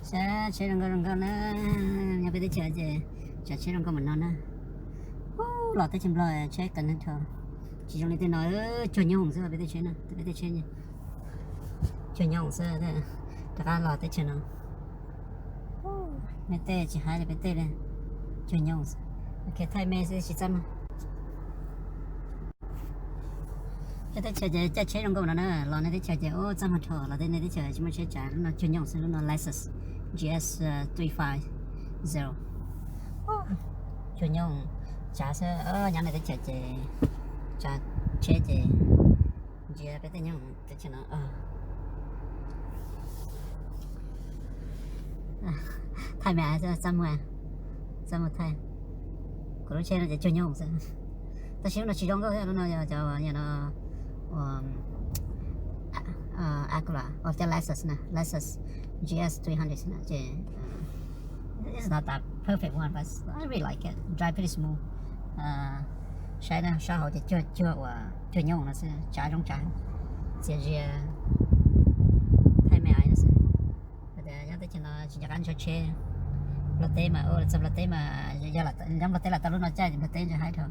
Saib tsheb zoo nkauj zoo nkauj na. Nyob peb teb chaws ces tsav tsheb zoo nkauj npaum no na. Ub, los teb chaws Nplog tsheb qis neeg dhau. Tsis zoo li tej no, cuag nyooj xwb peb teb chaws na, peb teb chaws cuag nyooj xwb. Rov qab los teb chaws no, nej tej tsis hais li peb tej li, cuag nyooj xwb. Ok, thaij me xwb tsis txaj muag. Peb teb chaws ces caij tsheb zoo nkauj no na, los nej teb chaws ces ub txaj muag dhau, los nej teb chaws tsis muaj tsheb tsav, lub no cuag nyooj xwb, lub no Lexus G S three five zero. Cuag nyooj tsav xwb, nyob nej teb chaws ces tsav tsheb ces ntsia peb tej nyooj teb chaws no. Thaij me xwb txaj muag, txaj muag thaij. Kuv lub tsheb no ces cuag nyooj xwb. Tab sis lub no tsis zoo nkauj thiab, lub no yog cov no Acura, cov Lexus na, Lexus G S three hundred na ces it's not that perfect one, but I really like it. Drive pretty smooth. Saib na, sab hauv ces cuag cuag uas cuag nyooj no xwb, tsav zoo tsav, txias zias, thaij me xwb. Tias nyob teb chaws no tsis nco qab ntshaw tsheb. Nplog teb mas, ua txog Nplog teb mas, yog nyob Nplog teb los tau lub no caij, Nplog teb ntshai haib dhau.